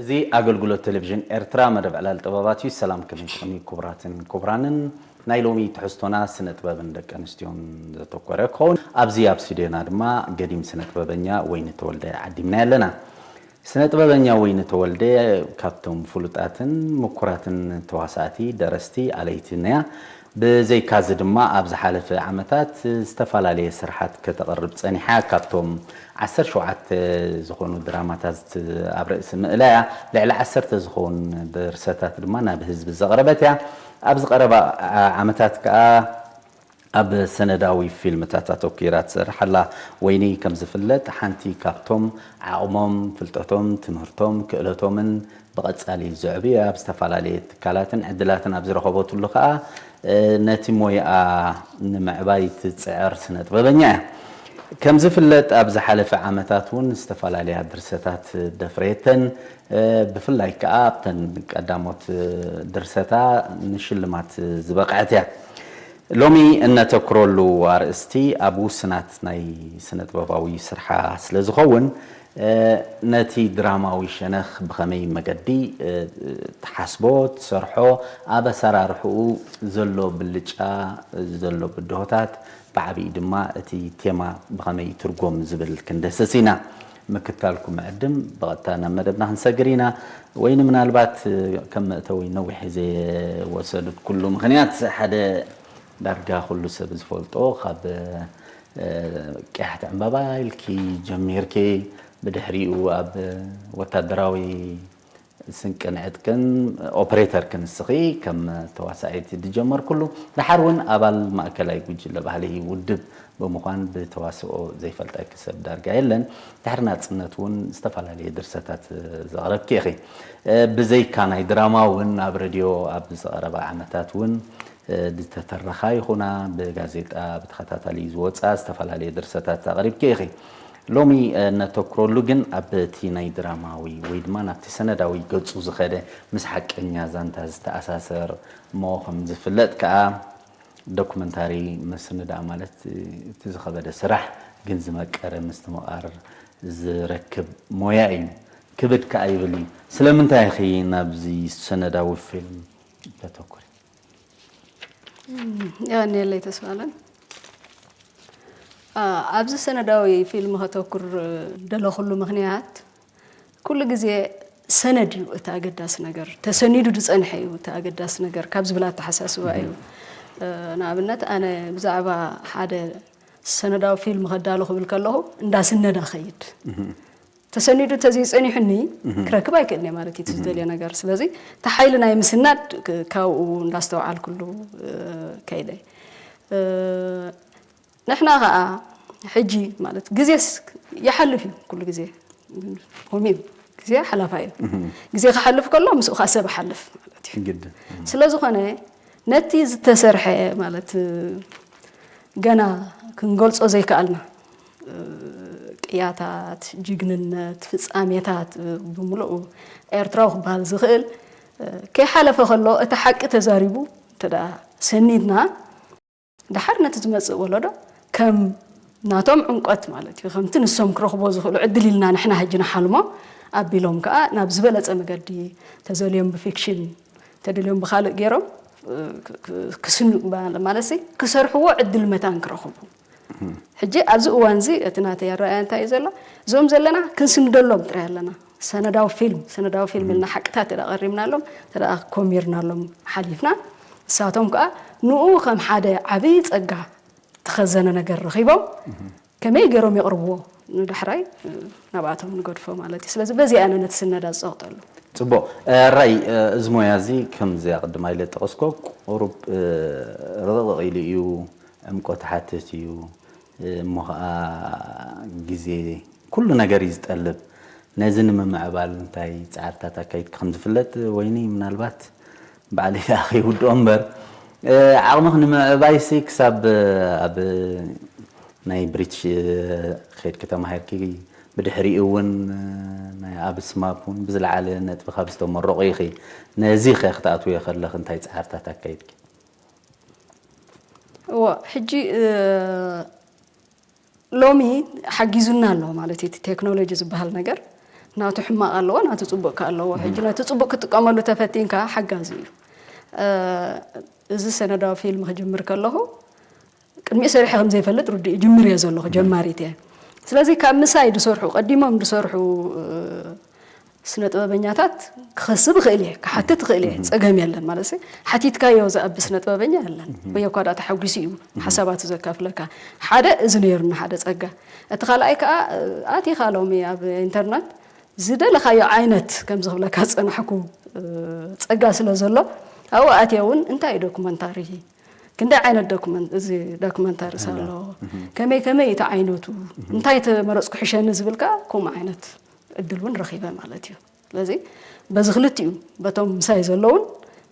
እዚ ኣገልግሎት ቴሌቪዥን ኤርትራ መደብ ዕላል ጥበባት እዩ። ሰላም ከመይ ትቕኒ ክቡራትን ክቡራንን። ናይ ሎሚ ትሕዝቶና ስነ ጥበብን ደቂ ኣንስትዮን ዘተኮረ ክኸውን። ኣብዚ ኣብ ስቱዲዮና ድማ ገዲም ስነ ጥበበኛ ወይኒ ተወልደ ዓዲምና ኣለና። ስነ ጥበበኛ ወይኒ ተወልደ ካብቶም ፍሉጣትን ምኩራትን ተዋሳእቲ፣ ደረስቲ፣ ኣለይቲ ነያ። ብዘይካዚ ድማ ኣብ ዝሓለፈ ዓመታት ዝተፈላለየ ስርሓት ከተቕርብ ጸኒሓ። ካብቶም ዓሰርተ ሸውዓተ ዝኾኑ ድራማታት ኣብ ርእሲ ምእላያ፣ ልዕሊ ዓሰርተ ዝኾውን ድርሰታት ድማ ናብ ህዝቢ ዘቕረበት እያ። ኣብዚ ቀረባ ዓመታት ከኣ ኣብ ሰነዳዊ ፊልምታት ኣተኲራ ትሰርሕ ኣላ። ወይኒ ከም ዝፍለጥ ሓንቲ ካብቶም ዓቕሞም፣ ፍልጠቶም፣ ትምህርቶም፣ ክእለቶምን ብቐጻሊ ዘዕብዩ ኣብ ዝተፈላለየ ትካላትን ዕድላትን ኣብ ዝረኸበትሉ ከኣ፣ እ፣ ነቲ ሞያኣ ንምዕባይ ትጽዕር ስነ ጥበበኛ እያ። ከም ዝፍለጥ ኣብ ዝሓለፈ ዓመታት እውን ዝተፈላለያ ድርሰታት ደፍረየተን፣ እ፣ ብፍላይ ከኣ ኣብተን ቀዳሞት ድርሰታ ንሽልማት ዝበቕዐት እያ። ሎሚ እነተኩረሉ ኣርእስቲ ኣብ ውስናት ናይ ስነ ጥበባዊ ስርሓ ስለ ዝኸውን፣ እ፣ ነቲ ድራማዊ ሸነኽ ብኸመይ መገዲ፣ እ፣ ትሓስቦ፣ ትሰርሖ፣ ኣብ ኣሰራርሕኡ ዘሎ ብልጫ፣ ዘሎ ብድሆታት፣ ብዓቢኡ ድማ እቲ ቴማ ብኸመይ ይትርጎም ዝብል ክንደስስ ኢና። ምክታልኩም ዕድም ብቐጥታ ናብ መደብና ክንሰግር ኢና። ወይኒ ምናልባት፣ እ፣ ከም መእተዊ ነዊሕ ዘይወሰዱት ኩሉ ምኽንያት ሓደ ዳርጋ ኩሉ ሰብ ዝፈልጦ ካብ፣ እ፣ ቀያሕቲ ዕምባባ ኢልኪ ጀሚርኪ ብድሕሪኡ ኣብ ወታደራዊ ስንቅን ዕጥቅን ኦፕሬተርኪ ንስኺ ከም ተዋሳኢት ዝጀመርኩሉ፣ ደሓር እውን ኣባል ማእከላይ ጉጅለ ባህሊ ውድብ ብምዃን ብተዋስኦ ዘይፈልጠኪ ሰብ ዳርጋ የለን። ድሕሪ ናጽነት እውን ዝተፈላለየ ድርሰታት ዘቕረብኪ ኢኺ። ብዘይካ ናይ ድራማ እውን ኣብ ሬድዮ ኣብ ዝቐረባ ዓመታት እውን ዝተተረኻ ይኹና ብጋዜጣ ብተኸታታሊ ዝወጻ ዝተፈላለየ ድርሰታት ኣቕሪብኪ ኢኺ። ሎሚ፣ እ፣ ነተኩረሉ ግን ኣብቲ ናይ ድራማዊ ወይ ድማ ናብቲ ሰነዳዊ ገጹ ዝኸደ ምስ ሓቀኛ ዛንታ ዝተኣሳሰር እሞ ከም ዝፍለጥ ከኣ ዶኩመንታሪ ምስንዳእ ማለት፣ እ፣ እቲ ዝኸበደ ስራሕ ግን ዝመቀረ ምስትምቓር ዝረክብ ሞያ እዩ። ክብድ ከኣ ይብል እዩ። ስለምንታይ ኢኺ ናብዚ ሰነዳዊ ፊልም ተተኩሪ? የቐንየለይ ተስፋለን። አ፣ ኣብዚ ሰነዳዊ ፊልም ከተኩር ደለኹሉ ምኽንያት ኩሉ ግዜ ሰነድ እዩ እቲ ኣገዳሲ ነገር፣ ተሰኒዱ ዝጸንሐ እዩ እቲ ኣገዳሲ ነገር ካብ ዝብል ኣተሓሳስባ እዩ። እ፣ ንኣብነት ኣነ ብዛዕባ ሓደ ሰነዳዊ ፊልም ከዳሉ ክብል ከለኹ እንዳስነዳ ኸይድ። ተሰኒዱ ተዘይጸኒሑኒ ክረክብ ኣይክእልን እየ ማለት እዩ እቲ ዝደልዮ ነገር። ስለዚ እቲ ሓይሊ ናይ ምስናድ ክ-፣ ካብኡ እንዳስተውዓልኩሉ፣ እ፣ ከይደ። እ፣ ንሕና ኸኣ ሕጂ ማለት ግዜስ ይሓልፍ እዩ፣ ኩሉ ግዜ ከምኡ እዩ። ግዜ ሓላፋይ እዩ። ግዜ ክሓልፍ ከሎ ምስኡ ኸኣ ሰብ ይሓልፍ ማለት እዩ። ግድን። ስለ ዝኾነ ነቲ ዝተሰርሐ ማለት ገና ክንገልጾ ዘይከኣልና ቅያታት፣ ጅግንነት፣ ፍጻሜታት ብምሉኡ ኤርትራዊ ክበሃል ዝኽእል ከይሓለፈ ከሎ እቲ ሓቂ ተዛሪቡ እንተ ደኣ ሰኒድና፣ ደሓር ነቲ ዝመጽእ ወለዶ ከም ናቶም ዕምቆት ማለት እዩ፣ ከምቲ ንሶም ክረኽብዎ ዝኽእሉ ዕድል ኢልና ንሕና ሕጂ ንሓልሞ ኣቢሎም ከኣ ናብ ዝበለጸ መገዲ ተዘልዮም ብፊክሽን ተደልዮም ብኻልእ ገይሮም፣ እ፣ ክ-፣ ክ-፣ ክስኑ-፣ ማ-፣ ማለትሲ ክሰርሕዎ ዕድል መታን ክረኽቡ። ሕጂ ኣብዚ እዋንዚ እቲ ናተይ ኣረኣእያ እንታይ እዩ ዘሎ? እዞም ዘለና ክንስንደሎም ጥራይ ኣለና። ሰነዳዊ ፊልም፣ ሰነዳዊ ፊልም ኢልና ሓቅታት እንተ ደኣ ቀሪብናሎም፣ እንተ ደኣ ኮሚርናሎም ሓሊፍና፣ ንሳቶም ከኣ ንኡ ከም ሓደ ዓቢ ጸጋ፣ እተኸዘነ ነገር ረኺቦም ከመይ ገይሮም የቕርብዎ ንዳሕራይ፣ እ፣ ናብኣቶም ንገድፎ ማለት እዩ። ስለዚ በዚ ኣነ ነቲ ስነዳ ዝጸቕጠሉ። ጽቡቕ። እ፣ ራይ፣ እ፣ እዚ ሞያ እዚ ከምዚ ኣቕድም ኢለ ዝጠቐስኮ ቁሩብ፣ እ፣ ርቕቕ ኢሉ እዩ፣ ዕምቆት ይሓትት እዩ፣ እ፣ እሞ ኸኣ ግዜ፣ ኩሉ ነገር እዩ ዝጠልብ። ነዚ ንምምዕባል እንታይ ጻዕርታት ኣካይድኪ ከም ዝፍለጥ፣ ወይኒ ምናልባት ባዕለይ ደኣ ከይውድኦ እምበር፣ እ፣ ዓቕምኺ ንምዕባይሲ ክሳብ ኣብ ናይ ብሪትሽ፣ እ፣ ኸይድኪ ተማሂርኪ፣ ብድሕሪኡ እውን፣ እ፣ ናይ ኣብ ስማፕ እውን ብዝለዓለ ነጥቢ ካብ ዝተመረቑ ኢኺ። ነዚ ኸ ክትኣትውዮ ከለኺ እንታይ ጻዕርታት ኣካይድኪ? እወ፣ ሕጂ፣ እ፣ ሎሚ ሓጊዙና ኣሎ ማለት እዩ። እቲ ቴክኖሎጂ ዝበሃል ነገር ናቱ ሕማቕ ኣለዎ፣ ናቱ ጽቡቕ ከ ኣለዎ። ሕጂ ነቲ ጽቡቕ ክትጥቀመሉ ተፈቲንካ ሓጋዚ እዩ። እ፣ እዚ ሰነዳዊ ፊልም ክጅምር ከለኹ ቅድሚኡ ሰሪሐ ከም ዘይፈልጥ ርዱእ እዩ። ጅምር እየ ዘለኹ፣ ጀማሪት እየ። ስለዚ ካብ ምሳይ ዝሰርሑ፣ ቀዲሞም ዝሰርሑ፣ እ፣ ስነ ጥበበኛታት ክኸስብ እኽእል እየ፣ ክሓትት እኽእል እየ፣ ጸገም የለን ማለት ሲ። ሓቲትካዮ ዝኣቢ ስነ ጥበበኛ የለን። ወይ እኳ ደኣ ተሓጒሱ እዩ ሓሳባቱ ዘካፍለካ። ሓደ እዚ ነይሩና ሓደ ጸጋ። እቲ ካልኣይ ከኣ፣ እ፣ ኣቲኻ ሎሚ ኣብ ኢንተርነት ዝደለኻዮ ዓይነት ከምዚ ክብለካ ዝጸናሕኩ፣ እ፣ ጸጋ ስለ ዘሎ፣ ኣብኡ ኣትየ እውን እንታይ እዩ ዶክመንታሪ? ክንደይ ዓይነት ዶክመን-፣ እዚ ዶክመንታሪስ ኣሎ? ከመይ ከመይ እቲ ዓይነቱ? እንታይ ተመረጽኩ ሕሸኒ ዝብል ከኣ ከምኡ ዓይነት ዕድል እውን ረኺበ ማለት እዩ። ስለዚ በዚ ክልቲኡ በቶም ምሳይ ዘለውን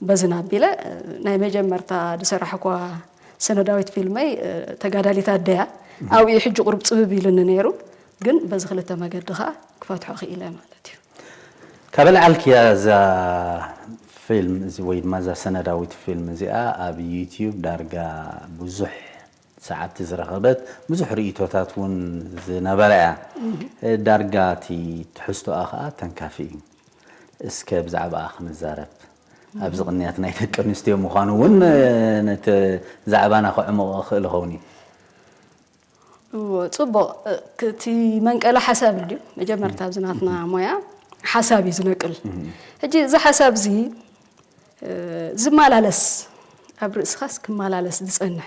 በዚ ናቢለ፣ እ፣ ናይ መጀመርታ ዝሰራሕኳ ሰነዳዊት ፊልመይ፣ እ፣ ተጋዳሊት ኣደያ ኣብኡ ሕጂ ቁሩብ ጽብብ ኢሉኒ ነይሩ፣ ግን በዚ ክልተ መገዲ ከኣ ክፈትሖ ክኢለ ማለት እዩ። ካብ ኣልዓልክያ እዛ ፊልም እዚ ወይ ድማ እዛ ሰነዳዊት ፊልም እዚኣ ኣብ ዩቲዩብ ዳርጋ ብዙሕ ሰዓብቲ ዝረኸበት፣ ብዙሕ ርእይቶታት እውን ዝነበራ እያ። ዳርጋ እቲ ትሕዝቶኣ ከዓ ተንካፊ እዩ። እስከ ብዛዕባኣ ክንዛረብ። ኣብዚ ቅንያት ናይ ደቂ ኣንስትዮ ምዃኑ እውን ነቲ ዛዕባና ከዕምቖ ክእል ይኸውን እዩ። እዎ፣ ጽቡቕ። እቲ መንቀሊ ሓሳብ ድዩ? መጀመርታ ኣብዚ ናትና ሞያ ሓሳብ እዩ ዝነቅል። ሕጂ እዚ ሓሳብ እዚ፣ እ፣ ዝመላለስ፣ ኣብ ርእስኻስ ክመላለስ ዝጸንሕ፣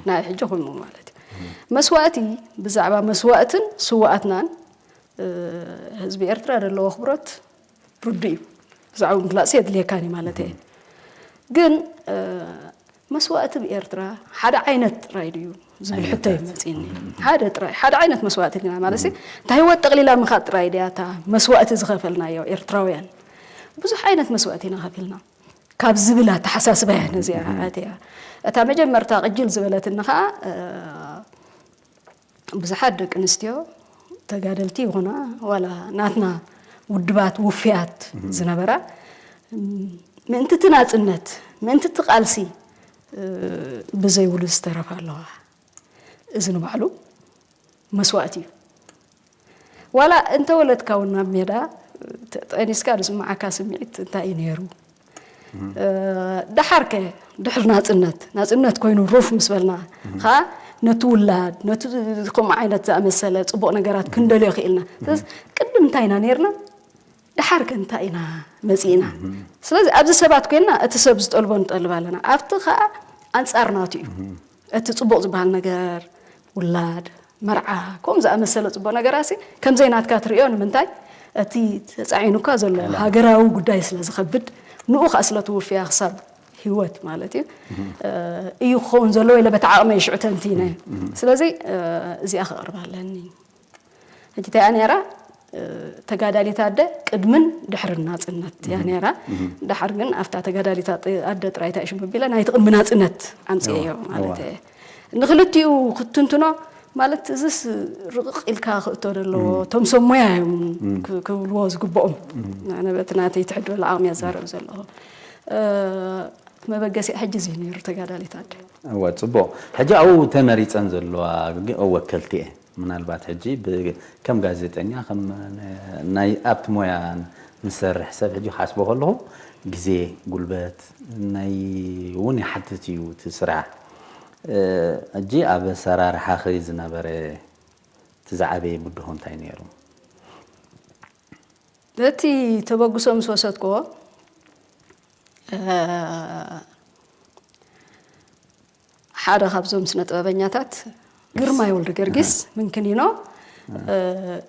ናይ ሕጂ ኮይኑ ማለት እዩ። መስዋእቲ፣ ብዛዕባ መስዋእትን ስውኣትናን፣ እ፣ ህዝቢ ኤርትራ ዘለዎ ኣኽብሮት ርዱእ እዩ። ብዛዕባ ምግላጽ የድልየካን እዩ ማለት እየ። ግን፣ እ፣ መስዋእቲ ብኤርትራ ሓደ ዓይነት ጥራይ ድዩ ዝብል ሕቶ እዩ መጺእኒ። ሓደ ጥራይ፣ ሓደ ዓይነት መስዋእቲ ዲና ማለት ሲ፣ እታ ህይወት ጠቕሊላ ምኻድ ጥራይ ድያ እታ መስዋእቲ ዝኸፈልናዮ ኤርትራውያን? ብዙሕ ዓይነት መስዋእቲ ኢና ከፊልና ካብ ዝብል ኣተሓሳስባ እያ ነዚኣ ኣትያ። እታ መጀመርታ ቅጅል ዝበለትኒ ኸኣ፣ እ፣ ብዙሓት ደቂ ኣንስትዮ ተጋደልቲ ይኹና ዋላ ናትና ውድባት ውፍያት ዝነበራ፣ ምእንቲ እቲ ናጽነት፣ ምእንቲ እቲ ቃልሲ፣ እ፣ ብዘይ ውሉድ ዝተረፋ ኣለዋ። እዚ ንባዕሉ መስዋእቲ እዩ። ዋላ እንተወለድካ እውን ናብ ሜዳ፣ ተ-፣ ጠኒስካ ዝስምዓካ ስምዒት እንታይ እዩ ነይሩ? እ፣ ደሓርከ፣ ድሕሪ ናጽነት፣ ናጽነት ኮይኑ ሩፍ ምስ በልና ኸኣ ነቲ ውላድ፣ ነቲ ከምኡ ዓይነት ዝኣመሰለ ጽቡቕ ነገራት ክንደልዮ ክኢልና። ስለዚ ቅድም እንታይ ኢና ነይርና? ደሓርከ እንታይ ኢና መጺእና? ስለዚ ኣብዚ ሰባት ኮይንና እቲ ሰብ ዝጠልቦ ንጠልብ ኣለና። ኣብቲ ኸኣ ኣንጻር ናቱ እዩ። እቲ ጽቡቕ ዝበሃል ነገር፣ ውላድ፣ መርዓ፣ ከምኡ ዝኣመሰለ ጽቡቕ ነገራሲ ከም ዘይናትካ ትርእዮ። ንምንታይ? እቲ ተጻዒኑካ ዘሎ ሃገራዊ ጉዳይ ስለ ዝኸብድ፣ ንኡ ኸኣ ስለ ትውፍያ ክሳብ ህይወት ማለት እዩ፣ እ፣ እዩ ክኸውን ዘለዎ ኢለ በቲ ዓቕመይ ሽዑ ተንቲነ። ስለዚ፣ እ፣ እዚኣ ከቕርባ ኣለኒ። ሕጂ እንታይ እያ ነይራ? እ፣ ተጋዳሊት ኣደ ቅድምን ድሕርን ናጽነት እያ ነይራ። ድሓር ግን ኣብታ ተጋዳሊት ኣደ ኣደ ጥራይ እንታይ ሽም ኣቢለ ናይቲ ቅድሚ ናጽነት ኣምጽኤዮ ማለት እየ። ንክልቲኡ ክትትንትኖ ማለት እዚስ ርቕቕ ኢልካ ክእቶ ዘለዎ፣ እቶም ሰብ ሞያ እዮም ክ-፣ ክብልዎ ዝግብኦም። ኣነ በቲ ናተይ ትሕት ዝበለ ዓቕሚ እየ ዝዛረብ ዘለኹ። እ፣ መበገሲኣ ሕጂ እዚ ነይሩ ተጋዳሊት ኣደ። እወ፣ ጽቡቕ። ሕጂ ኣብኡ ተመሪጸን ዘለዋ ግ-፣ ወከልቲ እየን። ምናልባት ሕጂ ብ-፣ ከም ጋዜጠኛ፣ ከም ናይ ኣብቲ ሞያ ንሰርሕ ሰብ ሕጂ ክሓስቦ ከለኹ ግዜ፣ ጉልበት፣ ናይ እውን ይሓትት እዩ እቲ ስራሕ። እ፣ ሕጂ ኣብ ኣሰራርሓኺ ዝነበረ እቲ ዝዓበየ ብድሆ እንታይ ነይሩ? እቲ ተበግሶ ምስ ወሰድክዎ፣ እ፣ ሓደ ካብዞም ስነ ጥበበኛታት ግርማይ ወልደ ገርጊስ ምንክኒኖ፣ እ፣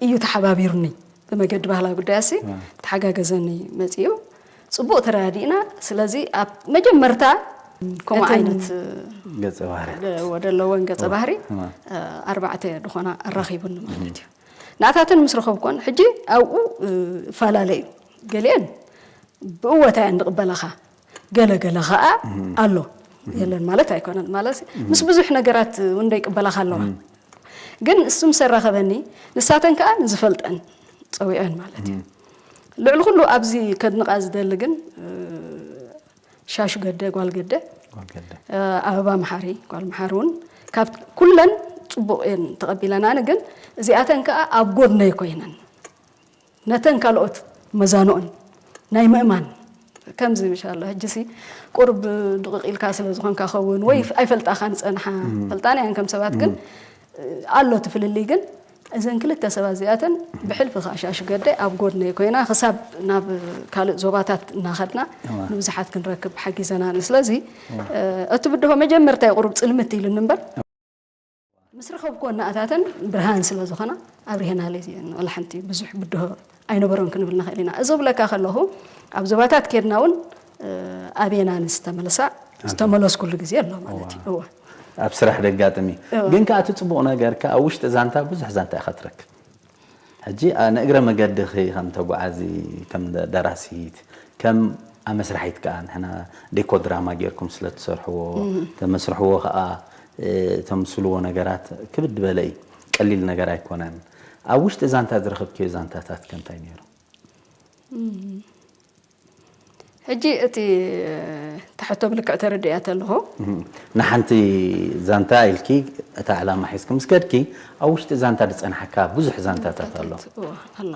እዩ ተሓባቢሩኒ። ብመገዲ ባህላዊ ጉዳያሲ ተሓጋገዘኒ መጺኡ። ጽቡቕ ተረዳዲእና። ስለዚ ኣብ መጀመርታ ከምኡ እተን ዓይነት ገጸ ባህርያት። ወደ ኣለወን ገጸ ባህሪ፣ እዋ። እ፣ ኣርባዕተ ዝኾና ኣራኺቡኒ ማለት እዩ። ናታተን ምስ ረኸብኮን፣ ሕጂ ኣብኡ፣ እ፣ እፈላለ እዩ። ገሊአን ብእወታ እየን ዝቕበላኻ፣ ገለ ገለ ኸኣ ኣሎ። የለን ማለት ኣይኮነን። ማለት ምስ ብዙሕ ነገራት እውን ዘይቅበላኻ ኣለዋ። ግን እሱ ምስ ኣራኸበኒ፣ ንሳተን ከኣ ንዝፈልጠን ጸዊዐን ማለት እዩ። ልዕሊ ኩሉ ኣብዚ ከድንቓ ዝደሊ ግን፣ እ፣ ሻሹ ገደ፣ ጓል ገደ፣ ጓል ገደ። እ፣ ኣበባ መሓሪ፣ ጓል መሓሪ እውን ካብ ኩለን ጽቡቕ እየን ተቐቢለናኒ። ግን እዚኣተን ከኣ ኣብ ጎድነይ ኮይነን ነተን ካልኦት መዛንኦን ናይ ምእማን ከምዚ ምሻሎ ሕጂ ሲ ቁርብ ድቕቕ ኢልካ ስለ ዝኾንካ ኸውን ወይ ኣይፈልጣኻን ዝጸንሓ ፈልጣና እያን ከም ሰባት ግን ኣሎ ትፍልልይ ግን እዘን ክልተ ሰባት እዚኣተን ብሕልፊ ከኣሻሽ ገደ ኣብ ጎድነይ ኮይና ክሳብ ናብ ካልእ ዞባታት እናኸድና ንብዙሓት ክንረክብ ሓጊዘናን ስለዚ እቲ ብድሆ መጀመርታ ቁሩብ ጽልምት ኢሉኒ እምበር ምስ ረኸብኩወን ንኣታተን ብርሃን ስለ ዝኾና ኣብሪሀናለይ እዚአን ዋላ ሓንቲ ብዙሕ ብድሆ ኣይነበሮን ክንብል ንኽእል ኢና። እዚ ክብለካ ከለኹ ኣብ ዞባታት ኬድና እውን ኣብየናን ዝተመለሳ ዝተመለስኩሉ ግዜ ኣሎ ማለት እዩ። እወ። ኣብ ስራሕ ደጋጥም እዩ። እወ። ግን ከዓ እቲ ፅቡቕ ነገር ከዓ ኣብ ውሽጢ ዛንታ ብዙሕ ዛንታ ኢኻ ትረክብ። ሕጂ ንእግረ መገድኺ ከም ተጓዓዚ፣ ከም ደራሲት፣ ከም ኣመስራሒት ከዓ ንሕና ዴኮ ድራማ ጌርኩም ስለ ትሰርሕዎ፣ ተመስርሕዎ ከዓ ተምስልዎ ነገራት ክብድ በለ እዩ። ቀሊል ነገር ኣይኮነን። ኣብ ውሽጢ ዛንታ ዝረኸብክዮ ዛንታታት ከ እንታይ ነይሩ? ሕጂ እቲ ተሕቶ ብልክዕ ተረዲእያ ተለኹ። ንሓንቲ ዛንታ ኢልኪ እታ ዕላማ ሒዝኪ ምስ ከድኪ ኣብ ውሽጢ ዛንታ ዝፀንሓካ ብዙሕ ዛንታታት ኣሎ። ኣሎ።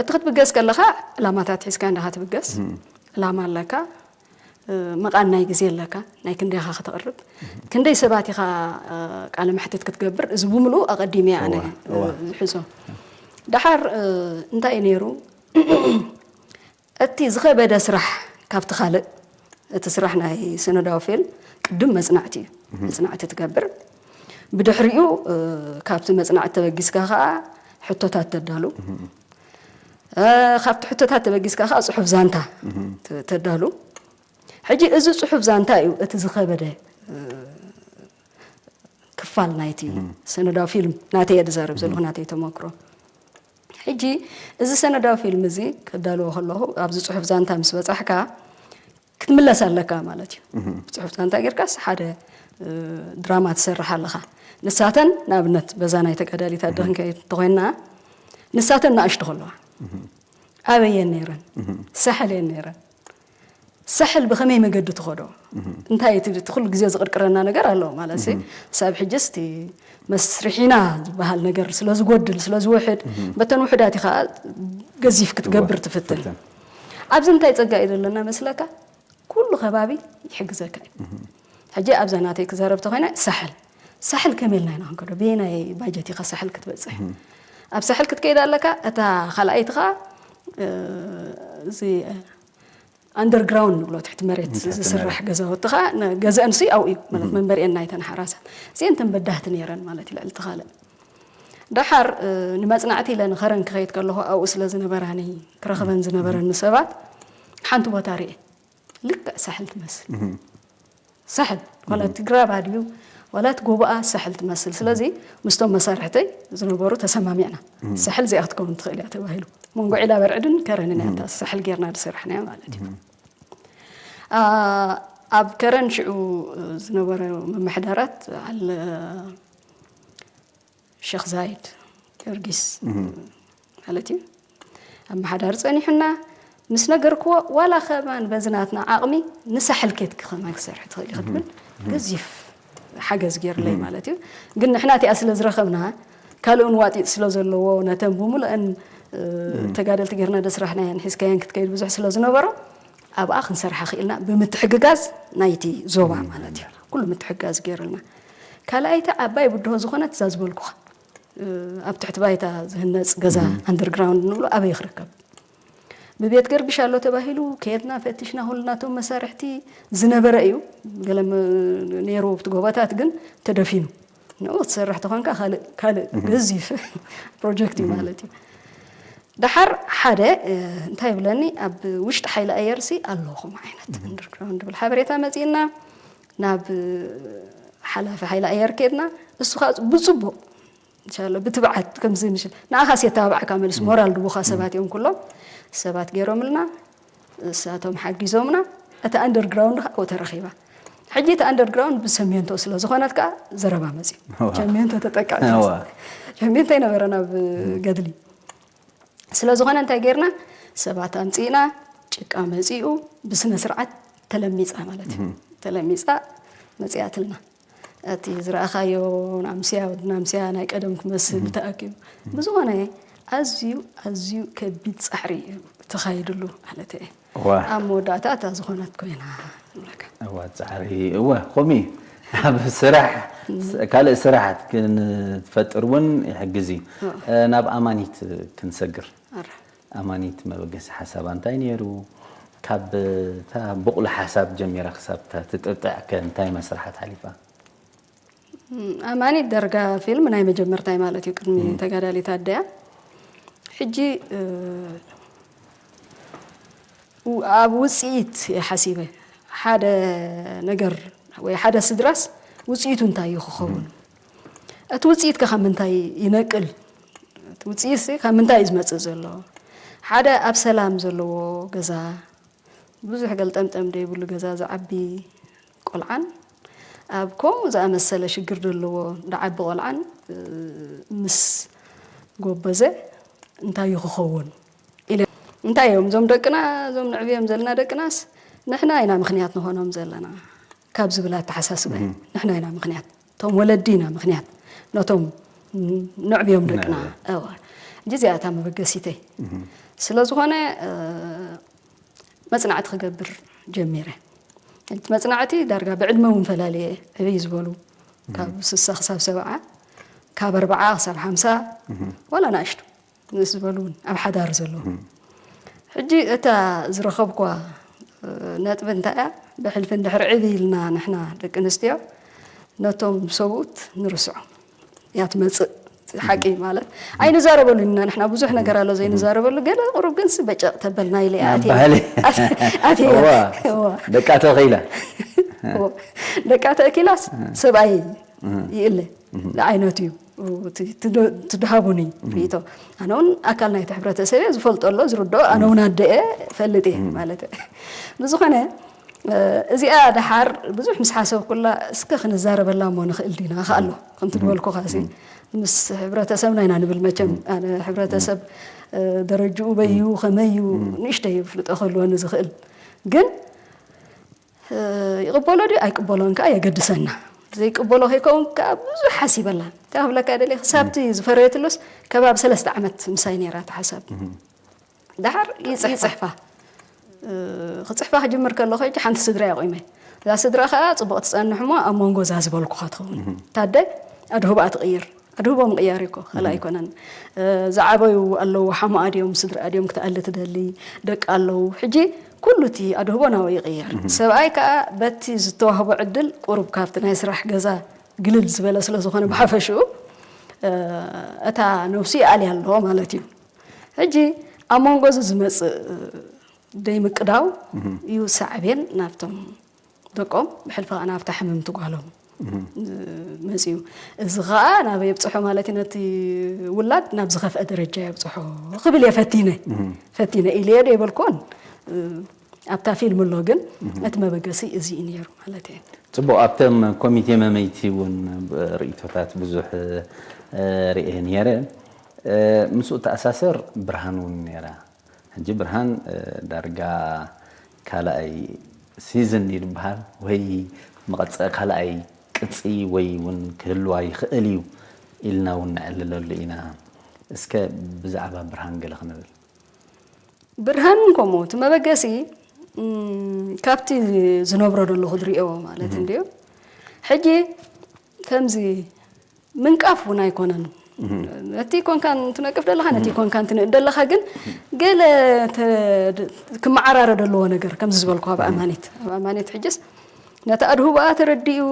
እቲ ክትብገስ ከለኻ ዕላማታት ሒዝካ እንዳ ትብገስ ዕላማ ኣለካ። መቓን ናይ ግዜ ኣለካ ናይ ክንደይኻ ከተቕርብ ክንደይ ሰባት ኢኻ ቃለ መሕትት ክትገብር እዚ ብምልኡ ኣቐዲመ ኣነ ዝሕዞ ደሓር እንታይ እዩ ነይሩ እቲ ዝኸበደ ስራሕ ካብቲ ካልእ እቲ ስራሕ ናይ ሰነዳዊ ፊልም ቅድም መጽናዕቲ እዩ መጽናዕቲ ትገብር ብድሕሪኡ ካብቲ መጽናዕቲ ተበጊስካ ከዓ ሕቶታት ተዳሉ ካብቲ ሕቶታት ተበጊስካ ከዓ ፅሑፍ ዛንታ ተዳሉ ሕጂ እዚ ጽሑፍ ዛንታ እዩ እቲ ዝኸበደ ክፋል ናይቲ ሰነዳዊ ፊልም ናተይ እየ ዝዛረብ ዘለኹ ናተይ ተመክሮ ሕጂ እዚ ሰነዳዊ ፊልም እዚ ከዳልዎ ከለኹ ኣብዚ ጽሑፍ ዛንታ ምስ በጻሕካ ክትምለስ ኣለካ ማለት እዩ ጽሑፍ ዛንታ ጌርካስ ሓደ ድራማ ትሰርሕ ኣለኻ ንሳተን ንኣብነት በዛ ናይ ተጋዳሊት ኣደ ክንከይድ እንተኮይንና ንሳተን ንኣሽቱ ከለዋ ኣበየን ነይረን ሳሕል እየን ነይረን ሳሕል ብኸመይ መገዲ ትኸዶ እንታይ እቲ እቲ ኩሉ ግዜ ዝቕርቅረና ነገር ኣሎ ማለት ሲ ሳብ ሕጅስ እቲ መስርሒና ዝበሃል ነገር ስለ ዝጎድል ስለ ዝውሕድ በተን ውሕዳት ኢኻ ገዚፍ ክትገብር ትፍትን ኣብዚ እንታይ ጸጋ እዩ ዘለና መስለካ ኩሉ ከባቢ ይሕግዘካ እዩ ሕጂ ኣብዛ ናተይ ክዛረብ ተኾይነ ሳሕል ሳሕል ከመይ ኢልና ኢና ክንከዶ ብየናይ ባጀት ኢኻ ሳሕል ክትበፅሕ ኣብ ሳሕል ክትከይድ ኣለካ እታ ካልኣይቲ ኸዓ እዚ ኣንደርግራውንድ ንብሎ ትሕቲ መሬት ዝስራሕ ገዛውቲ ኸዓ ገዘአን ሲ ኣብኡ እዩ ማለት መንበሪአን ናይተን ሓራሳት እዚአን ተን በዳህቲ ነይረን ማለት እዩ ልዕሊ ተኻልእ ደሓር ንመፅናዕቲ ኢለ ንኸረን ክኸይድ ከለኹ ኣብኡ ስለ ዝነበራኒ ክረኽበን ዝነበረኒ ሰባት ሓንቲ ቦታ ርኤ ልክዕ ሳሕል ትመስል ሳሕል ዋላ እቲ ግራባ ድዩ ዋላ እቲ ጎቦኣ ሳሕል ትመስል ስለዚ ምስቶም መሳርሕተይ ዝነበሩ ተሰማሚዕና ሳሕል እዚኣ ክትከውን ትኽእል እያ ተባሂሉ መንጎ ዒላ በርዕድን ከረንን እያ እታ ሳሕል ጌርና ዝሰራሕናያ ማለት እዩ ኣብ ከረን ሽዑ ዝነበረ ምምሕዳራት በዓል ሸኽ ዛይድ ጊዮርጊስ ማለት እዩ ኣመሓዳሪ ፀኒሑና ምስ ነገርክዎ ዋላ ከማን በዚ ናትና ዓቕሚ ንሳሕል ኬትኪ ከማን ክሰርሒ ትኽእል ክትብል ገዚፍ ሓገዝ ገይርለይ ማለት እዩ ግን ንሕና እቲኣ ስለ ዝረኸብና ካልእን ዋጢጥ ስለ ዘለዎ ነተን ብምሉአን ተጋደልቲ ጌርና ደስራሕናየን ሒዝካየን ክትከይድ ብዙሕ ስለ ዝነበሮ ኣብኣ ክንሰርሓ ክኢልና ብምትሕግጋዝ ናይቲ ዞባ ማለት እዩ ኩሉ ምትሕግጋዝ ገይሩልና ካልኣይቲ ዓባይ ብድሆ ዝኾነት እዛ ዝበልኩኻ ኣብ ትሕቲ ባይታ ዝህነፅ ገዛ ኣንደርግራውንድ ንብሎ ኣበይ ክርከብ ብቤት ገርግሽ ኣሎ ተባሂሉ ከየድና ፈትሽና ኩሉ ናቶም መሳርሕቲ ዝነበረ እዩ ገለ ነይሩ ኣብቲ ጎባታት ግን ተደፊኑ ንኡ ክትሰርሕ ተኾንካ ካልእ ካልእ ገዚፍ ፕሮጀክት እዩ ማለት እዩ ደሓር ሓደ እንታይ ይብለኒ ኣብ ውሽጢ ሓይሊ ኣየር ሲ ኣለኹም ዓይነት ኣንደርግራውንድ ብል ሓበሬታ መፂእና ናብ ሓላፊ ሓይሊ ኣየር ከድና እሱ ከዓ ብፅቡቕ እንሻሎ ብትብዓት ከምዚ ምሽ ንዓኻስ የተባብዓካ መልስ ሞራል ድቡኻ ሰባት እዮም ኩሎም ሰባት ገይሮምልና እሳቶም ሓጊዞምና እቲ ኣንደርግራውንድ ከዓ ተረኺባ ሕጂ እቲ ኣንደርግራውንድ ብሰሜንቶ ስለ ዝኾነት ከዓ ዘረባ መፅዩ ቸሜንቶ ተጠቃ ቸሜንቶ ኣይነበረን ኣብ ገድሊ ስለ ዝኾነ እንታይ ጌርና ሰባት ኣምፂእና ጭቃ መፂኡ ብስነ ስርዓት ተለሚፃ ማለት እዩ ተለሚፃ መፅያትልና እቲ ዝረኣኻዮ ናምስያ ወዲ ናምስያ ናይ ቀደም ክመስል ተኣኪቡ ብዝኾነ ኣዝዩ ኣዝዩ ከቢድ ጻዕሪ እዩ ተኻይድሉ ማለት እየ። እወ ኣብ መወዳእታ እታ ዝኾነት ኮይና ንብለካ። እወ ጻዕሪ እወ ከምኡ ኣብ ስራሕ ካልእ ስራሓት ክንፈጥር እውን ይሕግዝ እዩ። ናብ ኣማኒት ክንሰግር ኣረ ኣማኒት መበገሲ ሓሳባ እንታይ ነይሩ? ካብ እታ ብቑል ሓሳብ ጀሚራ ክሳብ እታ ትጥጥዕ ከ እንታይ መስርሓት ሓሊፋ? ኣማኒት ዳርጋ ፊልም ናይ መጀመርታይ ማለት እዩ ቅድሚ ተጋዳሊት ኣደያ። ሕጂ ኣብ ውፅኢት እየ ሓሲበ ሓደ ነገር ወይ ሓደ ስድራስ ውፅኢቱ እንታይ እዩ ክኸውን? እቲ ውፅኢት ከ ካብ ምንታይ ይነቅል? እቲ ውፅኢት ካብ ምንታይ እዩ ዝመፅእ ዘሎ? ሓደ ኣብ ሰላም ዘለዎ ገዛ ብዙሕ ገልጠምጠም ዘይብሉ ገዛ ዝዓቢ ቆልዓን ኣብ ከምኡ ዝኣመሰለ ሽግር ዘለዎ ዝዓቢ ቆልዓን ምስ ጎበዘ እንታይ እዩ ክኸውን ኢለ እንታይ እዮም እዞም ደቅና እዞም ንዕብዮም ዘለና ደቅናስ ንሕና ኢና ምኽንያት ንኾኖም ዘለና ካብ ዝብል ኣተሓሳስበ ንሕና ኢና ምኽንያት እቶም ወለዲ ኢና ምኽንያት ነቶም ንዕብዮም ደቅና እዋ እጂ እዚኣ እታ መበገሲተይ ስለ ዝኾነ መፅናዕቲ ክገብር ጀሚረ። እቲ መፅናዕቲ ዳርጋ ብዕድመ እውን ፈላልየ ዕብይ ዝበሉ ካብ ስሳ ክሳብ ሰብዓ ካብ ኣርብዓ ክሳብ ሓምሳ ዋላ ናእሽቱ ንእስ ዝበሉ እውን ኣብ ሓዳር ዘለዉ ሕጂ እታ ዝረኸብኳ ነጥቢ እንታይ እያ ብሕልፊ እንድሕር ዕብ ኢልና ንሕና ደቂ ኣንስትዮ ነቶም ሰብኡት ንርስዖም እያ ትመፅእ ሓቂ ማለት ኣይንዛረበሉ ኢና ንሕና ብዙሕ ነገር ኣሎ ዘይንዛረበሉ ገለ ቁሩብ ግን በጨቕ ተበልና ኢለ ደቃ ተኺላ ደቃ ተእኪላስ ሰብኣይ ይእለ ዝዓይነቱ እዩ ትድሃቡኒ ርእቶ ኣነ እውን ኣካል ናይቲ ሕብረተሰብ እየ ዝፈልጦ ኣሎ ዝርድኦ ኣነ እውን ኣደአ ፈልጥ እየ ማለት ብዝኾነ እዚኣ ደሓር ብዙሕ ምስ ሓሰብኩላ እስከ ክንዛረበላ እሞ ንኽእል ዲና ከኣሎ ከምቲ ዝበልኩኻ ሲ ምስ ሕብረተሰብና ኢና ንብል መቸም ኣነ ሕብረተሰብ ደረጅኡ በይዩ ከመዩ ንእሽተይ ፍልጦ ክህልወኒ ዝኽእል ግን ይቕበሎ ድዩ ኣይቅበሎን ከዓ የገድሰና ዘይቅበሎ ከይከውን ከዓ ብዙሕ ሓሲበላ እንታይ ክብለካ ደሊ ክሳብቲ ዝፈረየትሉስ ከባቢ ሰለስተ ዓመት ምሳይ ነይራ ተሓሳብ ዳሓር ይፅሕፋ ክፅሕፋ ክጅምር ከለኹ ሕጂ ሓንቲ ስድራ እያ ቆይመ እዛ ስድራ ከዓ ፅቡቕ ትፀንሕ እሞ ኣብ መንጎ እዛ ዝበልኩኻ ትኸውን ታደ ኣድህቦኣ ትቕይር ኣድህቦ ምቕያር እኮ ካልእ ኣይኮነን ዝዓበዩ ኣለዉ ሓሙኣ ድዮም ስድራ ድዮም ክትኣሊ ትደሊ ደቂ ኣለዉ ሕጂ ኩሉ እቲ ኣድህቦ ናብኡ ይቕየር ሰብኣይ ከዓ በቲ ዝተዋህቦ ዕድል ቁሩብ ካብቲ ናይ ስራሕ ገዛ ግልል ዝበለ ስለ ዝኾነ ብሓፈሽኡ እታ ነብሱ ይኣልያ ኣለዎ ማለት እዩ ሕጂ ኣብ መንጎ እዚ ዝመፅእ ደይምቅዳው እዩ ሳዕቤን ናብቶም ደቆም ብሕልፊ ከዓ ናብታ ሕምምቲ ጓሎም መፅዩ እዚ ከዓ ናብ የብፅሖ ማለት እዩ ነቲ ውላድ ናብ ዝኸፍአ ደረጃ የብፅሖ ክብል እየ ፈቲነ ፈቲነ ኢለዮ ዶ የበልኩዎን ኣብታ ፊልም ኣሎ ግን እቲ መበገሲ እዚ እዩ ነይሩ ማለት እየ ፅቡቕ ኣብቶም ኮሚቴ መመይቲ እውን ርእቶታት ብዙሕ ርእየ ነይረ ምስኡ ተኣሳሰር ብርሃን እውን ነይራ ሕጂ ብርሃን ዳርጋ ካልኣይ ሲዝን እዩ ዝበሃል ወይ መቐፀ ካልኣይ ቅፂ ወይ እውን ክህልዋ ይኽእል እዩ ኢልና እውን ነዕልለሉ ኢና እስከ ብዛዕባ ብርሃን ገለ ክንብል ብርሃን እውን ከምኡ እቲ መበገሲ ካብቲ ዝነብሮ ዘለኹ ዝሪኦ ማለት እንድዩ ሕጂ ከምዚ ምንቃፍ እውን ኣይኮነን ነቲ ኮንካን ትነቅፍ ደለኻ ነቲ ኮንካን ትንእድ ደለኻ ግን ገለ ክመዓራረ ደለዎ ነገር ከምዚ ዝበልኩ ኣብ ኣማኒት ኣብ ኣማኒት ሕጅስ ነቲ ኣድህቦኣ ተረዲኡ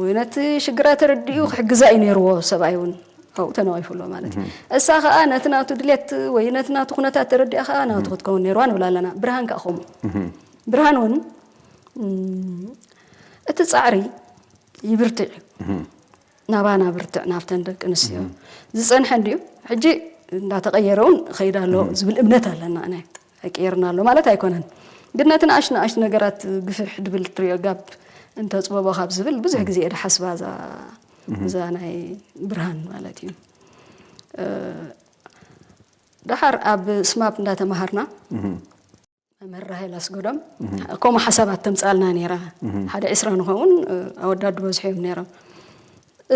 ወይ ነቲ ሽግራ ተረዲኡ ክሕግዛ እዩ ነይርዎ ሰብኣይ እውን ኣብኡ ተነቒፉ ኣሎ ማለት እዩ እሳ ከዓ ነቲ ናቱ ድሌት ወይ ነቲ ናቱ ኩነታት ተረዲኣ ከዓ ናቱ ክትከውን ነይርዋ ንብል ኣለና ብርሃን ከዓ ከምኡ ብርሃን እውን እቲ ፃዕሪ ይብርትዕ እዩ ናባና ብርትዕ ናብተን ደቂ ኣንስትዮ ዝፀንሐ እንድዩ ሕጂ እንዳተቀየረ እውን ኸይዳ ኣሎ ዝብል እምነት ኣለና ኣነ ኣይቀየርና ኣሎ ማለት ኣይኮነን ግን ነቲ ንኣሽ ንኣሽ ነገራት ግፍሕ ድብል ትሪኦ ጋብ እንተፅበቦ ካብ ዝብል ብዙሕ ግዜ እየ ሓስባ እዛ ናይ ብርሃን ማለት እዩ ደሓር ኣብ ስማፕ እንዳተማሃርና መምህር ራሄል ኣስጎዶም ከምኡ ሓሳባት ተምፅኣልና ነይራ ሓደ ዕስራ ንኸውን ኣወዳት ዝበዝሑ እዮም ነይሮም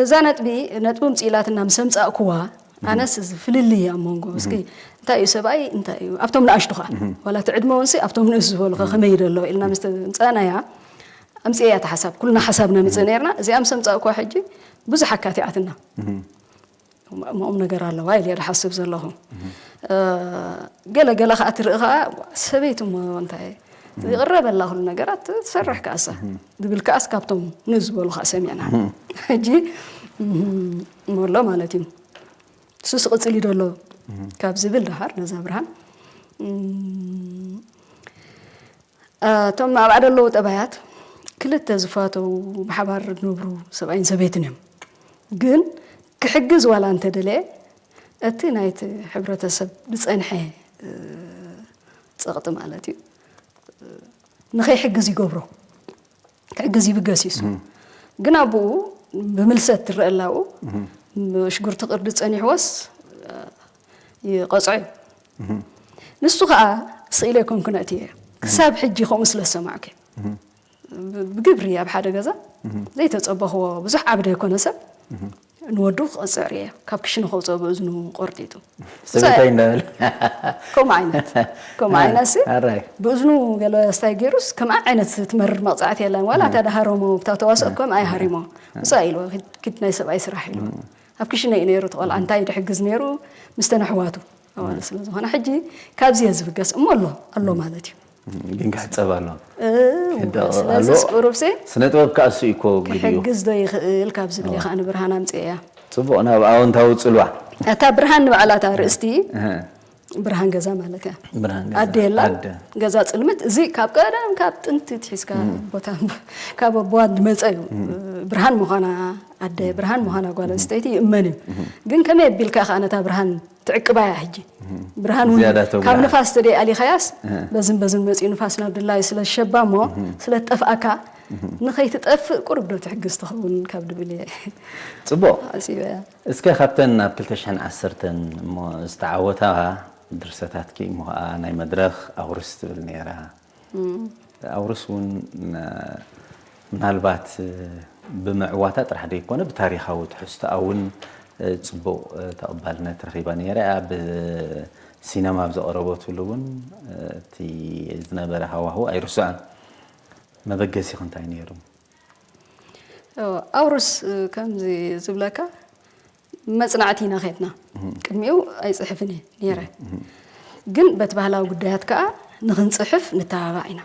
እዛ ነጥቢ ነጥቢ ምፅኢላትና ምስ ኣምፃእኩዋ ኣነስ እዚ ፍልልይ ኣብ መንጎ እስኪ እንታይ እዩ ሰብኣይ እንታይ እዩ ኣብቶም ንኣሽቱ ኸዓ ዋላ እቲ ዕድመ እውን ሲ ኣብቶም ንእስ ዝበሉ ኸ ከመይ ደሎ ኢልና ምስ ተምፀእናያ ኣምፅኤያ እቲ ሓሳብ ኩልና ሓሳብ ነምፅእ ነርና እዚኣ ምስ ኣምፃእኳ ሕጂ ብዙሕ ኣካቲዓትና መኦም ነገር ኣለዋ ኢለ ድሓስብ ዘለኹ ገለ ገለ ከዓ ትርኢ ከዓ ሰበይቲ እሞ እንታይ ይቕረበላ ኩሉ ነገራት ትሰርሕ ከኣሳ ዝብል ከኣስ ካብቶም ንዝበሉ ከዓ ሰሚዕና ሕጂ እሞ ኣሎ ማለት እዩ ሱስ ቅፅል እዩ ደሎ ካብ ዝብል ደሃር ነዛ ብርሃን እቶም ኣብኣ ደለዉ ጠባያት ክልተ ዝፋተው ብሓባር ዝነብሩ ሰብኣይን ሰበይትን እዮም ግን ክሕግዝ ዋላ እንተደለየ እቲ ናይቲ ሕብረተሰብ ዝፀንሐ ፀቕጢ ማለት እዩ ንኸይሕግዝ ይገብሮ ክሕግዝ ይብገስ ይሱ ግን ኣብኡ ብምልሰት ትረአ ኣላኡ ሽጉርቲ ቅርዲ ፀኒሕዎስ ይቐፅዖ እዩ ንሱ ከዓ ስኢለ ይኮንኩ ነእትየ ክሳብ ሕጂ ከምኡ ስለ ዝሰማዕኩ ብግብሪ ኣብ ሓደ ገዛ ዘይተፀበኽዎ ብዙሕ ዓብደ ይኮነ ሰብ ንወዱ ክቐፅዕ ርየ ካብ ክሽነ ከውፅኦ ብእዝኑ ቆርጢጡ ሰበይታይ እንዳበለ ከምኡ ዓይነት ከምኡ ዓይነት ሲ ኣራይ ብእዝኑ ገለ ስታይ ገይሩስ ከምኣ ዓይነት ትመርር መቕፃዕቲ የለን ዋላ እታ ዳሃረሞ እታ ተዋስኦ ከምኣ ይሃሪሞ ምሳ ኢልዎ ኪድ ናይ ሰብኣይ ስራሕ ኢልዎ ኣብ ክሽነ እዩ ነይሩ እቲ ቆልዓ እንታይ ድሕግዝ ነይሩ ምስተን ኣሕዋቱ ኣዋል ስለ ዝኾነ ሕጂ ካብዚ እየ ዝብገስ እሞ ኣሎ ኣሎ ማለት እዩ ግን ክሕፀብ ኣሎ ስለዚስ ቁሩብሲ ስነ ጥበብ ከዓ እሱ እዩ እኮ ግድኡ ክሕግዝ ዶ ይኽእል ካብ ዝብል እየ ከዓ ንብርሃን ኣምፅእ እያ ፅቡቕ ናብ ኣወንታዊ ፅልዋ እታ ብርሃን ንባዕላታ ርእስቲ ብርሃን ገዛ ማለት እያ ኣደ የላ ገዛ ፅልምት እዚ ካብ ቀደም ካብ ጥንቲ ትሒዝካ ቦታ ካብ ኣቦዋ ዝመፀ እዩ ብርሃን ምዃና ኣደ ብርሃን ምዃና ጓል ኣንስተይቲ ይእመን እዩ ግን ከመይ ኣቢልካ ከዓ ነታ ብርሃን ትዕቅባያ ሕጂ ብርሃን ካብ ንፋስ ተደይ ኣሊኻያስ በዝን በዝን መፅኡ ንፋስ ናብ ድላዩ ስለ ዝሸባ እሞ ስለ ትጠፍኣካ ንኸይትጠፍእ ቁሩብ ዶ ትሕግዝ ትኸውን ካብ ድብል እየ ፅቡቕ ኣሲበያ እስከ ካብተን ኣብ ክልተ ሽሕን ዓሰርተን እሞ ዝተዓወታ ድርሰታትኪ እሞ ከዓ ናይ መድረኽ ኣውርስ ትብል ነይራ ኣውርስ እውን ምናልባት ብምዕዋታ ጥራሕ ዘይኮነ ብታሪኻዊ ትሕዝቶኣ እውን ፅቡቕ ተቐባልነት ረኺባ ነይራ ኣብ ሲነማ ኣብ ዘቐረበትሉ እውን እቲ ዝነበረ ሃዋህው ኣይርስዖን መበገሲኹ እንታይ ነይሩ ኣውርስ ከምዚ ዝብለካ መፅናዕቲ ኢና ከድና ቅድሚኡ ኣይፅሕፍን እየ ነይረ ግን በቲ ባህላዊ ጉዳያት ከዓ ንክንፅሕፍ ንተባባዕ ኢና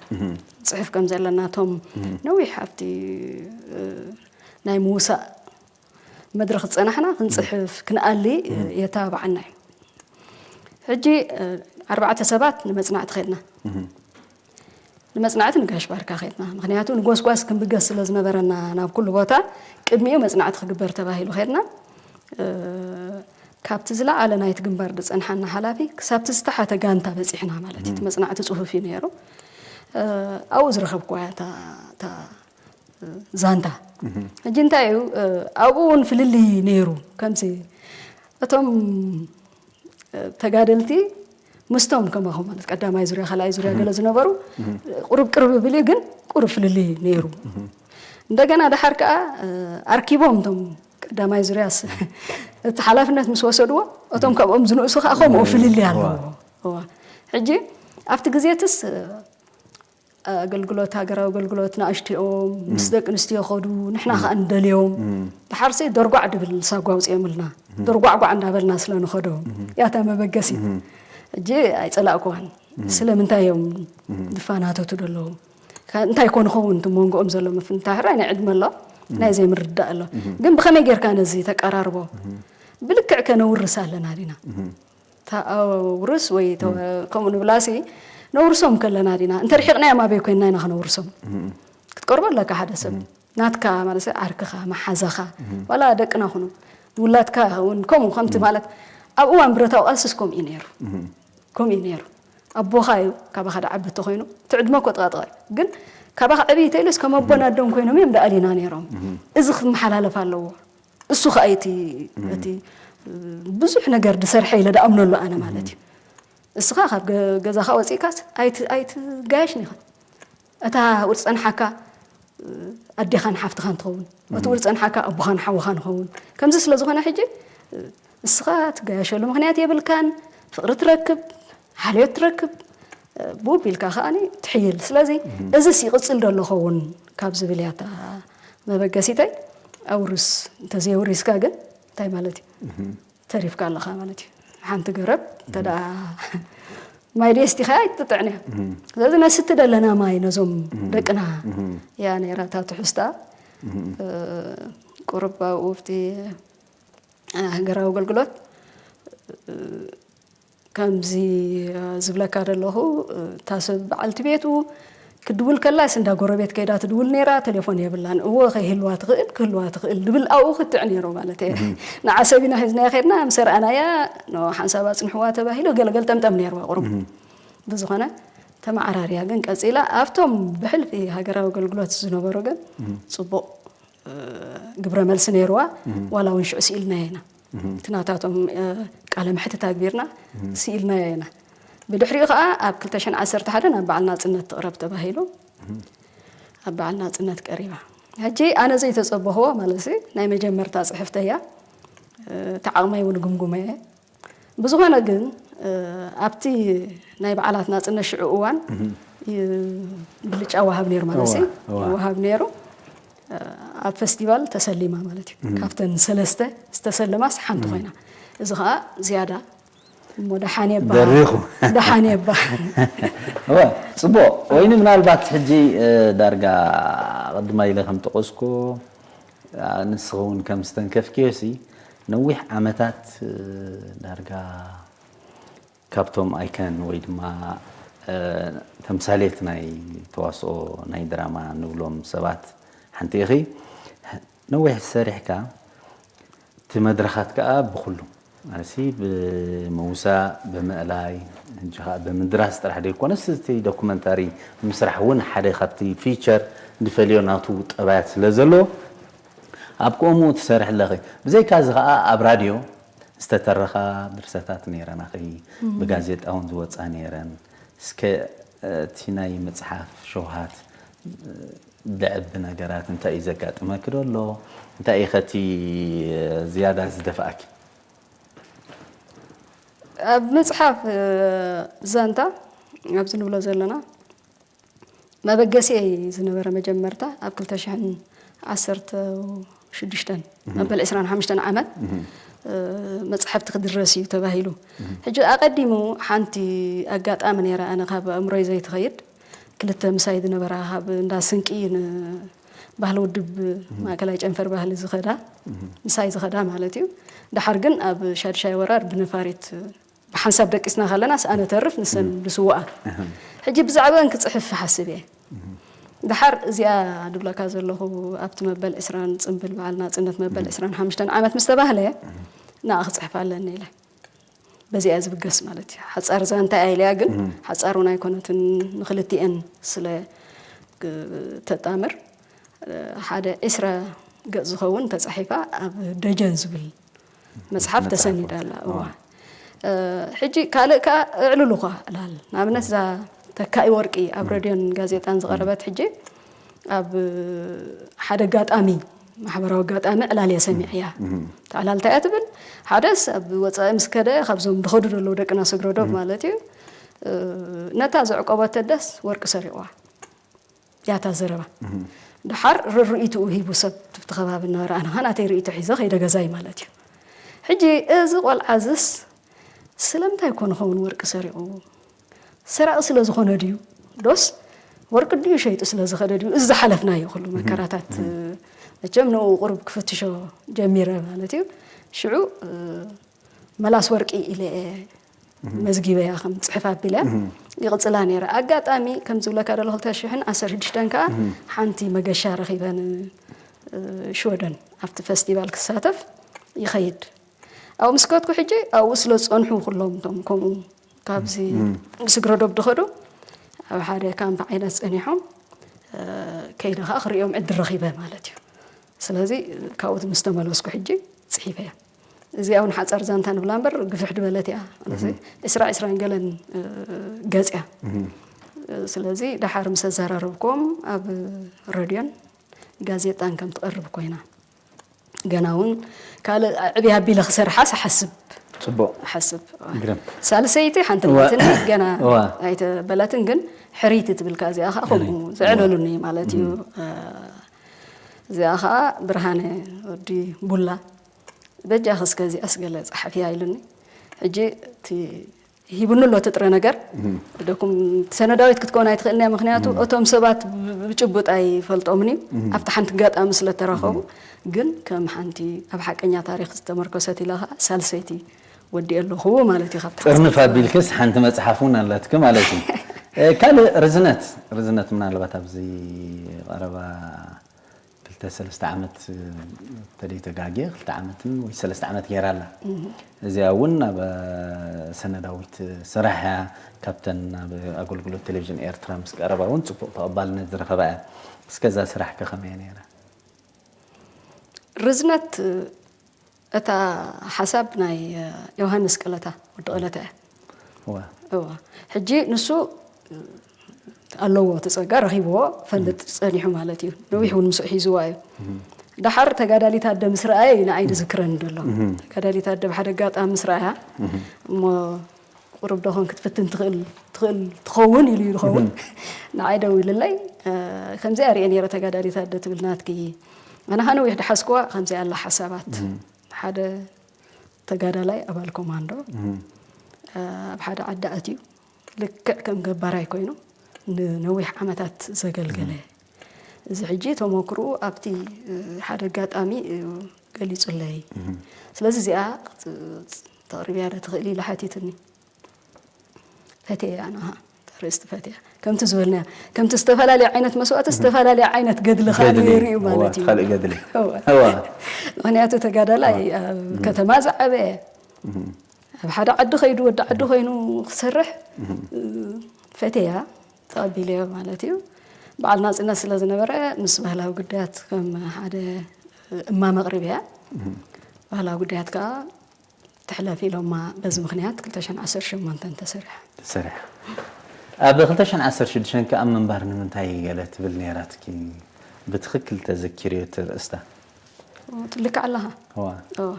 ፅሕፍ ከም ዘለና እቶም ነዊሕ ኣብቲ ናይ ምውሳእ መድረክ ዝፀናሕና ክንፅሕፍ ክንኣሊ የተባባዓና እዩ ሕጂ ኣርባዕተ ሰባት ንመፅናዕቲ ከድና ንመፅናዕቲ ንጋሽ ባርካ ከድና ምክንያቱ ንጎስጓስ ክንብገስ ስለ ዝነበረና ናብ ኩሉ ቦታ ቅድሚኡ መፅናዕቲ ክግበር ተባሂሉ ከድና ካብቲ ዝለዓለ ናይቲ ግንባር ዝፀንሓና ሓላፊ ክሳብቲ ዝተሓተ ጋንታ በፂሕና ማለት እዩ መፅናዕቲ ፅሁፍ እዩ ነይሩ ኣብኡ ዝረኸብኩዋ እታ ዛንታ ሕጂ እንታይ እዩ ኣብኡ እውን ፍልልይ ነይሩ ከምዚ እቶም ተጋደልቲ ምስቶም ከማኹም ማለት ቀዳማይ ዙርያ ካልኣይ ዙርያ ገለ ዝነበሩ ቁሩብ ቅርብ ብል ግን ቁሩብ ፍልልይ ነይሩ እንደገና ድሓር ከዓ ኣርኪቦም እቶም ቀዳማይ ዙርያስ እቲ ሓላፍነት ምስ ወሰድዎ እቶም ካብኦም ዝንእሱ ከዓ ከምኡ ፍልልይ ኣለዎ ሕጂ ኣብቲ ግዜትስ ኣገልግሎት ሃገራዊ ኣገልግሎት ንኣሽቲኦም ምስ ደቂ ኣንስትዮ ከዱ ንሕና ከዓ ንደልዮም ድሓርሲ ደርጓዕ ድብል ሳጓ ኣውፅኦምልና ደርጓዕጓዕ እንዳበልና ስለ ንኸዶ ያታ መበገሲት እጂ ኣይፀላእኩዋን ስለምንታይ እዮም ዝፋናተቱ ደለዉ እንታይ ኮን ኸውን እቲ መንጎኦም ዘሎ ምፍንታሕራይ ናይ ዕድመ ኣሎ ናይ ዘይምርዳእ ኣሎ ግን ብኸመይ ጌርካ ነዚ ተቀራርቦ ብልክዕ ከነውርስ ኣለና ዲና ተውርስ ወይ ከምኡ ንብላሲ ነውርሶም ከለና ዲና እንተ ርሒቕናዮም ኣበይ ኮይንና ኢና ክነውርሶም ክትቀርቦ ኣለካ ሓደ ሰብ ናትካ ማለት ዓርክኻ መሓዛኻ ዋላ ደቅና ኩኑ ውላድካ እውን ከምኡ ከምቲ ማለት ኣብ እዋን ብረታዊ ቃልስስ ከምኡ እዩ ነይሩ ከምኡ እዩ ነይሩ ኣቦኻ እዩ ካባኻ ደዓቢ ተኮይኑ እቲ ዕድመ ኮጥቃጥቃ እዩ ግን ካባኻ ዕብይ ተኢሉስ ከም ኣቦን ኣዶን ኮይኖም እዮም ደኣሊና ነይሮም እዚ ክመሓላለፍ ኣለዎ እሱ ከዓ እቲ እቲ ብዙሕ ነገር ዝሰርሐ ኢለ ደኣምነሉ ኣነ ማለት እዩ እስኻ ካብ ገዛኻ ወፂእካስ ኣይትጋየሽን ኢኻ እታ ውር ፀንሓካ ኣዴኻን ሓፍትኻን ትኸውን እቲ ውር ፀንሓካ ኣቦኻን ሓወኻን ይኸውን ከምዚ ስለ ዝኾነ ሕጂ ንስኻ ትጋየሸሉ ምኽንያት የብልካን። ፍቕሪ ትረክብ፣ ሓልዮት ትረክብ፣ ብኡ ቢልካ ከኣ ትሕይል። ስለዚ እዚስ ይቕጽል ዶ ኣሎ ኸውን ካብ ዝብል እያ እታ መበገሲተይ። ኣውርስ፣ እንተዘየውሪስካ ግን እንታይ ማለት እዩ? ተሪፍካ ኣለኻ ማለት እዩ። ሓንቲ ገረብ እንተ ደኣ ማይ ደየስቲኻ ኣይትጥዕን እያ። ስለዚ ነስቲ ደለና ማይ ነዞም ደቅና እያ ነይራ እታ ትሕዝታ። ቁርብ ኣብኡ ኣብቲ ሃገራዊ ኣገልግሎት ከምዚ ዝብለካ ዘለኹ፣ እታ ሰብ በዓልቲ ቤቱ ክድውል ከላስ እንዳ ጎረቤት ከይዳ ትድውል ነይራ። ቴሌፎን የብላን። እወ ከይህልዋ ትኽእል፣ ክህልዋ ትኽእል ድብል ኣብኡ ክትዕ ነይሩ ማለት እየ። ንዓ ሰብ ኢና ሒዝናያ ከድና፣ ምስ ኣርኣናያ፣ ኖ ሓንሳብ ኣጽንሕዋ ተባሂሉ ገለገል ጠምጠም ነይርዋ ቁሩብ። ብዝኾነ ተመዓራርያ ግን ቀጺላ። ኣብቶም ብሕልፊ ሃገራዊ ኣገልግሎት ዝነበሩ ግን ጽቡቕ ግብረ መልሲ ነይርዋ። ዋላ እውን ሽዑ ስኢልናዮ ኢና። እቲ ናታቶም ቃለ መሕትት ኣግቢርና ስኢልናዮ ኢና። ብድሕሪኡ ከዓ ኣብ ክልተ ሽሕን ዓሰርተ ሓደን ኣብ በዓል ናጽነት ትቕረብ ተባሂሉ ኣብ በዓል ናጽነት ቀሪባ። ሕጂ ኣነ ዘይተጸበኽዎ ማለት ሲ ናይ መጀመርታ ጽሕፍተያ፣ እቲ ዓቕመይ እውን ግምጉመ እየ። ብዝኾነ ግን ኣብቲ ናይ በዓላት ናጽነት ሽዑ እዋን ብልጫ ወሃብ ነይሩ ማለት ሲ ወሃብ ነይሩ። ኣብ ፈስቲቫል ተሰሊማ ማለት እዩ። ካብተን ሰለስተ ዝተሰለማስ ሓንቲ ኮይና፣ እዚ ከዓ ዝያዳ እሞ ደሓን የባ ደሪኹ። ደሓን የባ እወ፣ ጽቡቕ። ወይኒ ምናልባት ሕጂ ዳርጋ ቅድማ ኢለ ከም ጠቐስኩ፣ ንስኺ እውን ከም ዝተንከፍክዮ ሲ ነዊሕ ዓመታት ዳርጋ ካብቶም ኣይከን ወይ ድማ ተምሳሌት ናይ ተዋስኦ ናይ ድራማ ንብሎም ሰባት ሓንቲ ኢኺ። ነዊሕ ሰሪሕካ፣ እቲ መድረኻት ከኣ ብኹሉ ማለትሲ ብምውሳእ ብምእላይ እንጂ ከኣ ብምድራስ ጥራሕ ዘይኮነስ እቲ ዶኩመንታሪ ምስራሕ እውን ሓደ ካብቲ ፊቸር ዝፈልዮ ናቱ ጠባያት ስለ ዘሎ ኣብ ከምኡ ትሰርሕ ኣለኺ። ብዘይካ እዚ ከኣ ኣብ ራድዮ ዝተተረኻ ድርሰታት ነይረናኺ፣ ብጋዜጣ እውን ዝወፃ ነይረን። እስከ እቲ ናይ ምፅሓፍ ሸውሃት ደዕቢ ነገራት እንታይ እዩ ዘጋጥመኪ ዘሎ? እንታይ እዩ ከቲ ዝያዳ ዝደፍኣኪ? ኣብ ምፅሓፍ ዛንታ ኣብዚ ንብሎ ዘለና መበገሲየይ ዝነበረ መጀመርታ ኣብ ክልተ ሽሕን ዓሰርተ ሽዱሽተን መበል ዕስራን ሓሙሽተን ዓመት መፅሓፍቲ ክድረስ እዩ ተባሂሉ። ሕጂ ኣቐዲሙ ሓንቲ ኣጋጣሚ ነይራ። ኣነ ካብ ኣእምሮይ ዘይትኸይድ ክልተ ምሳይ ዝነበራ ካብ እንዳ ስንቂ ንባህሊ ውድብ ማእከላይ ጨንፈር ባህሊ ዝኸዳ ምሳይ ዝኸዳ ማለት እዩ። ደሓር ግን ኣብ ሻድሻይ ወራር ብነፋሪት ብሓንሳብ ደቂስና ከለናስ ኣነ ተርፍ ንሰን ዝስውኣ። ሕጂ ብዛዕባአን ክጽሕፍ ሓስብ እየ። ደሓር እዚኣ ድብለካ ዘለኹ ኣብቲ መበል ዕስራን ጽምብል በዓል ናጽነት መበል ዕስራን ሓሙሽተን ዓመት ምስ ተባህለ ንኣ ክጽሕፍ ኣለኒ ኢለ። በዚኣ ዝብገስ ማለት እዩ። ሓጻር ዛንታ እያ ኢለያ ግን ሓጻር እውን ኣይኮነትን ንክልቲኤን ስለ ተጣምር ሓደ ዕስራ ገጽ ዝኸውን ተጻሒፋ ኣብ ደጀን ዝብል መጽሓፍ ተሰኒዳ ኣላ። እዋ ሕጂ ካልእ ከኣ እዕልሉ ኳ ዕላል ንኣብነት እዛ ተካኢ ወርቂ ኣብ ረድዮን ጋዜጣን ዝቐረበት ሕጂ ኣብ ሓደ ኣጋጣሚ ማሕበራዊ ኣጋጣሚ ዕላል እየ ሰሚዐያ። ተዕላልታ እያ ትብል። ሓደስ ኣብ ወፃኢ ምስ ከደ ካብዞም ዝኸዱ ዘለዉ ደቅና ስግረዶብ ማለት እዩ ነታ ዘዕቆበተ ደስ ወርቂ ሰሪቕዋ። ያታ ዘረባ ደሓር ርርኢትኡ ሂቡ ሰብ ትብቲ ከባቢ ነበረ ኣነ ኸ ናተይ ርእይቶ ሒዘ ከይደ ገዛይ ማለት እዩ። ሕጂ እዚ ቆልዓ እዝስ ስለምንታይ ኮን ኸውን ወርቂ ሰሪቑ? ሰራቒ ስለ ዝኾነ ድዩ ዶስ ወርቂ ድዩ ሸይጡ ስለ ዝኸደ ድዩ? እዚ ዝሓለፍናዮ ኩሉ መከራታት መቸም ንኡ ቁሩብ ክፍትሾ ጀሚረ ማለት እዩ። ሽዑ መላስ ወርቂ ኢለ እየ መዝጊበያ ከም ጽሕፍ ኣቢለ ይቕጽላ ነይረ። ኣጋጣሚ ከም ዝብለካ ደሎ ክልተ ሽሕን ዓሰርተ ሽዱሽተን ከኣ ሓንቲ መገሻ ረኺበን ሽወደን ኣብቲ ፈስቲቫል ክሳተፍ ይኸይድ። ኣብኡ ምስ ከድኩ ሕጂ ኣብኡ ስለ ዝጸንሑ ኩሎም እቶም ከምኡ ካብዚ ስግረዶብ ዝኸዱ ኣብ ሓደ ካምፕ ዓይነት ጸኒሖም ከይደ ከኣ ክርእዮም ዕድል ረኺበ ማለት እዩ። ስለዚ ካብኡ ምስ ተመለስኩ ሕጂ ጽሒፈ እያ። እዚኣ እውን ሓጻር ዛንታ ንብላ እምበር ግፍሕ ዝበለት እያ። እዚ ዕስራ ዕስራን ገለን ገጽ እያ። ስለዚ ደሓር ምስ ኣዘራረብኩም ኣብ ረድዮን ጋዜጣን ከም ትቐርብ ኮይና ገና እውን ካልእ ዕብይ ኣቢለ ክሰርሓስ እሓስብ። ፅቡቅ። እሓስብ። ግርም። ሳልሰይቲ ሓንቲ እዋ። ርኢትኒ ገና እዋ። ኣይተበለትን፣ ግን ሕርይቲ ትብልካ እዚኣ ከዓ ከምኡ ሕርይቲ። ዘዕለሉኒ ማለት እዩ። እ፣ እዚኣ ከዓ ብርሃነ ወዲ ቡላ፣ በጃኺ እስከ እዚኣስ ገለ ጸሓፍያ ኢሉኒ። ሕጂ እቲ ሂቡኒ ኣሎ እቲ ጥረ ነገር። ወደኩም ሰነዳዊት ክትከውን ኣይትኽእልን እያ፣ ምክንያቱ እቶም ሰባት ብ-፣ ብጭቡጥ ኣይፈልጦምን እዩ። ኣብቲ ሓንቲ ኣጋጣሚ ስለ ተራኸቡ፣ ግን ከም ሓንቲ ኣብ ሓቀኛ ታሪኽ ዝተመርኮሰት ኢለ ከዓ ሳልሰይቲ ወዲኤ ኣለኹ ማለት እዩ። ካብቲ ጥርንፍ ኣቢልክስ ሓንቲ መፅሓፍ እውን ኣላትኪ ማለት እዩ። እ፣ ካልእ ርዝነት፣ ርዝነት ምናልባት ኣብዚ ቀረባ ክልተ ሰለስተ ዓመት፣ እ፣ ተደይተጋግየ ክልተ ዓመትን ወይ ሰለስተ ዓመት ገይራ ኣላ። እዚኣ እውን ኣብ፣ እ፣ ሰነዳዊት ስራሕ እያ። ካብተን ኣብ ኣገልግሎት ቴሌቪዥን ኤርትራ ምስ ቀረባ እውን ፅቡቅ ተቐባልነት ዝረኸባ እያ። እስከ እዛ ስራሕ ከ ከመይ እያ ነይራ? ርዝነት፣ እ፣ እታ ሓሳብ ናይ፣ እ፣ ዮሃንስ ቀለታ፣ ወዲ ቀለታ እያ። እዋ። እዋ። ሕጂ ንሱ፣ እ፣ ኣለዎ እቲ ጸጋ ረኺብዎ ፈልጥ ጸኒሑ ማለት እዩ። ነዊሕ እውን ምስኡ ሒዝዋ እዩ። ደሓር ተጋዳሊት ኣደ ምስ ረኣየ እዩ ንዓይ ዝዝክረኒ ዘሎ። ተጋዳሊት ኣደ ብሓደ ኣጋጣሚ ምስ ረኣያ እሞ ቁሩብ ዶ ኾን ክትፍትን ትኽእል ትኽእል ትኸውን ኢሉ እዩ ዝኸውን። ንዓይ ደው ኢልለይ፣ እ፣ ከምዚኣ ርእየ ነይረ ተጋዳሊት ኣደ ትብል ናትኪ። ኣነ ኸኣ ነዊሕ ድሓዝክዋ ከምዚኣ ኣላ ሓሳባት። ሓደ ተጋዳላይ ኣባል ኮማንዶ፣ እ፣ ኣብ ሓደ ዓዲ ኣትዩ ልክዕ ከም ገባራይ ኮይኑ ንነዊሕ ዓመታት ዘገልገለ። እዚ ሕጂ ተመክርኡ ኣብቲ፣ እ፣ ሓደ ኣጋጣሚ እዩ ገሊጹለይ። ስለዚ እዚኣ ክት-፣ ተቕርብያ ዶ ትኽእሊ ኢላ ሓቲትኒ። ፈትየ ኣነ ኸኣ፣ ኣርእስቲ ፈትየ። ከምቲ ዝበልናዮ፣ ከምቲ ዝተፈላለየ ዓይነት መስዋእቲ፣ ዝተፈላለየ ዓይነት ገድሊ ኸኣ ገድሊ። ነይሩ እዩ እዋ፣ ማለት እዩ። ካልእ ገድሊ። እዋ። እዋ። ምኽንያቱ ተጋዳላይ ኣብ ከተማ ዝዓበየ፣ ኣብ ሓደ ዓዲ ኸይዱ ወዲ ዓዲ ኾይኑ ክሰርሕ፣ እ፣ ፈትያ ተቐቢለዮ ማለት እዩ። በዓል ናጽነት ስለ ዝነበረ ምስ ባህላዊ ጉዳያት ከም ሓደ እማ መቕሪብ እያ። ባህላዊ ጉዳያት ከኣ ትሕለፍ ኢሎማ። በዚ ምኽንያት ክልተ ሽሕን ዓሰርተ ሸሞንተን ተሰሪሓ። ተሰሪሓ። ኣብ ክልተ ሽሕን ዓሰርተ ሽዱሽተን ከኣ ምንባር ንምንታይ ገለ ትብል ነይራትኪ? ብትኽክል ተዘኪርዮ እቲ ርእስታ? ትልክዕ ኣለኻ። እዋ። እዋ።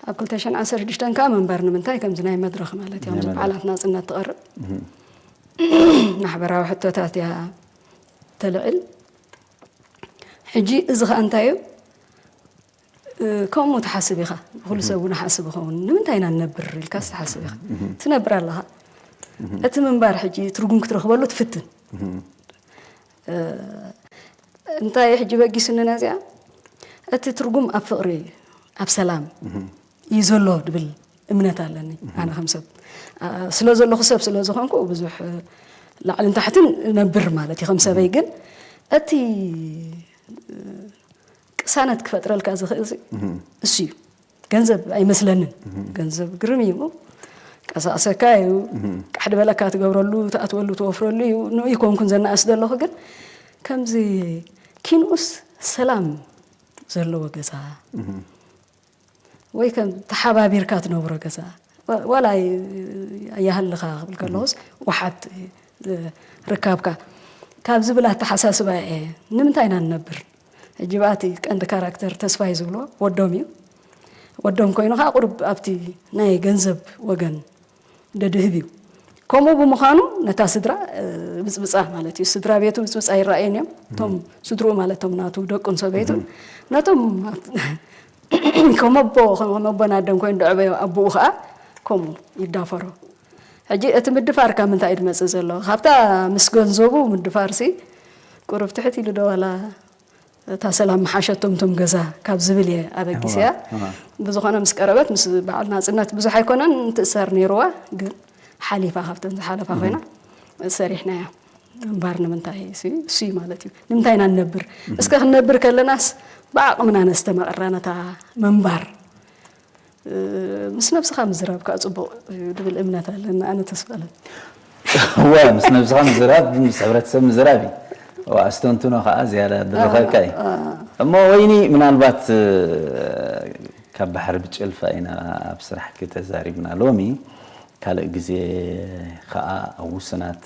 ኣብ ክልተ ሽሕን ዓሰርተ ሽዱሽተን ከኣ ምንባር ንምንታይ ከምዚ ናይ መድረኽ ማለት እዮም። ናይ እዚ መድረኽ። በዓላት ናጽነት ትቐርብ። ማሕበራዊ ሕቶታት እያ ተልዕል። ሕጂ እዚ ኸኣ እንታይ እዩ? እ፣ ከምኡ ትሓስብ ኢኻ። ኩሉ ሰብ እውን ሓስብ ይኸውን። ንምንታይ ኢና ንነብር ኢልካስ ትሓስብ ኢኻ። ትነብር ኣለኻ። እቲ ምንባር ሕጂ ትርጉም ክትረኽበሉ ትፍትን። እ፣ እንታይ ሕጂ በጊሱኒ ነዚኣ? እቲ ትርጉም ኣብ ፍቕሪ፣ ኣብ ሰላም እዩ ዘሎ ድብል እምነት ኣለኒ። ኣነ ከም ሰብ፣ ኣ፣ ስለ ዘለኹ ሰብ ስለ ዝኾንኩ ብዙሕ፣ እ፣ ላዕልን ታሕትን ነብር ማለት እዩ ከም ሰበይ። ግን እቲ፣ እ፣ ቅሳነት ክፈጥረልካ ዝኽእል እዚ እሱ እዩ። ገንዘብ ኣይመስለንን። ገንዘብ ግርም እዩ። ቀሳቅሰካ እዩ። ቃሕ ድበለካ ትገብረሉ፣ ትኣትወሉ፣ ትወፍረሉ እዩ። ንኡ ይኮንኩን ዘናእስ ዘለኹ። ግን ከምዚ ኪንኡስ ሰላም ዘለዎ ገዛ ወይ ከም ተሓባቢርካ ትነብሮ ገዛ፣ ወ-፣ ዋላ ይ-፣ ኣይሃልኻ ክብል ከለኹስ፣ ወሓት፣ እ፣ ርካብካ ካብ ዝብል ኣተሓሳስባ እየ። ንምንታይ ኢና ንነብር? ሕጂ ብኣቲ ቀንዲ ካራክተር ተስፋይ ዝብሎ ወዶም እዩ። ወዶም ኮይኑ ከዓ ቁሩብ ኣብቲ ናይ ገንዘብ ወገን ደድህብ እዩ። ከምኡ ብምዃኑ ነታ ስድራ፣ እ፣ ብፅብፃ ማለት እዩ። ስድራ ቤቱ ብፅብፃ ይረኣየን እዮም። እቶም ስድርኡ ማለት እቶም ናቱ ደቁን ሰበይቱን ነቶም ከም ኣቦ፣ ከም ኣቦን ኣደን ኮይኑ ደዕበዮ ኣቦኡ ከዓ ከምኡ ይዳፈሮ። ሕጂ እቲ ምድፋር ካብ ምንታይ እዩ ዝመፅእ ዘሎ? ካብታ ምስ ገንዘቡ ምድፋርሲ ቁሩብ ትሕት ኢሉ ዶ ዋላ እታ ሰላም ምሓሸቶም እቶም ገዛ ካብ ዝብል እየ ኣበጊሰያ። እዋ፣ እዋ። ብዝኾነ ምስ ቀረበት ምስ በዓል ናፅነት ብዙሕ ኣይኮነን ትእሰር ነይርዋ፣ ግን ሓሊፋ ካብተን ዝሓለፋ ኮይና ሰሪሕናያ። ምንባር ንምንታይ እሱ እሱ እዩ ማለት እዩ። ንምንታይ ኢና ንነብር? እስከ ክንነብር ከለናስ ብዓቕምና ነስተማቕራ ነታ ምንባር። እ፣ ምስ ነብስኻ ምዝራብ ከዓ ፅቡቕ እዩ ድብል እምነት ኣለና። ኣነ ተስፋ ኣለኒ። እወ፣ ምስ ነብስኻ ምዝራብ ምስ ሕብረተሰብ ምዝራብ እዩ። እወ፣ ኣስተንትኖ ከዓ ዝያዳ ድረኸካ እዩ። እሞ ወይኒ፣ ምናልባት፣ እ፣ ካብ ባሕሪ ብጭልፋ ኢና ኣብ ስራሕኪ ተዛሪብና። ሎሚ ካልእ ግዜ ከዓ ኣብ ውሱናት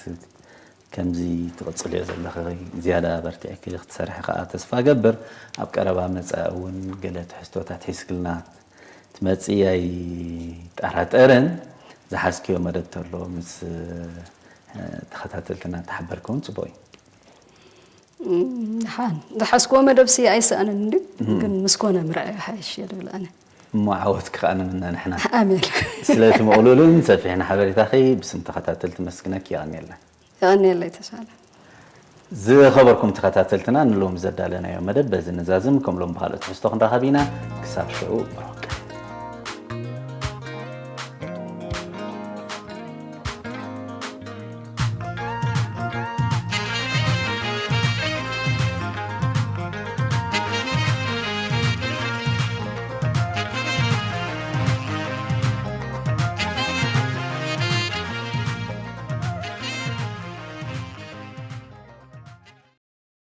ከምዚ ትቕጽልዮ ዘለኺ ዝያዳ በርቲዕኪ ክትሰርሒ ከኣ ተስፋ እገብር። ኣብ ቀረባ መጻኢ እውን ገለ ትሕዝቶታት ሒዝክልና ትመጽኢ ኣይጠራጠርን። ዝሓዝክዮ መደብ ተሎ ምስ ተኸታተልትና ተሓበርክውን ጽቡቕ እዩ። ሓን ዝሓዝክዎ መደብሲ ኣይስኣንን እንዲ ግን ምስ ኮነ ምርኣዩ ሓይሽ እየ ዝብል ኣነ። እሞ ዓወትኪ ከኣ ንምነ ንሕና። ኣሜን። ስለቲ ምቕሉልን ሰፊሕን ሓበሬታኺ ብስም ተኸታተልቲ መስግነኪ። የቐንየልና። የቐንየለይ ተሻለ። ዝኸበርኩም ተኸታተልትና ንሎሚ ዘዳለናዮ መደብ በዚ ንዛዝም። ከም ሎም ብኻልኦ ትሕዝቶ ክንራኸብ ኢና። ክሳብ ሽዑ ብሩኽ።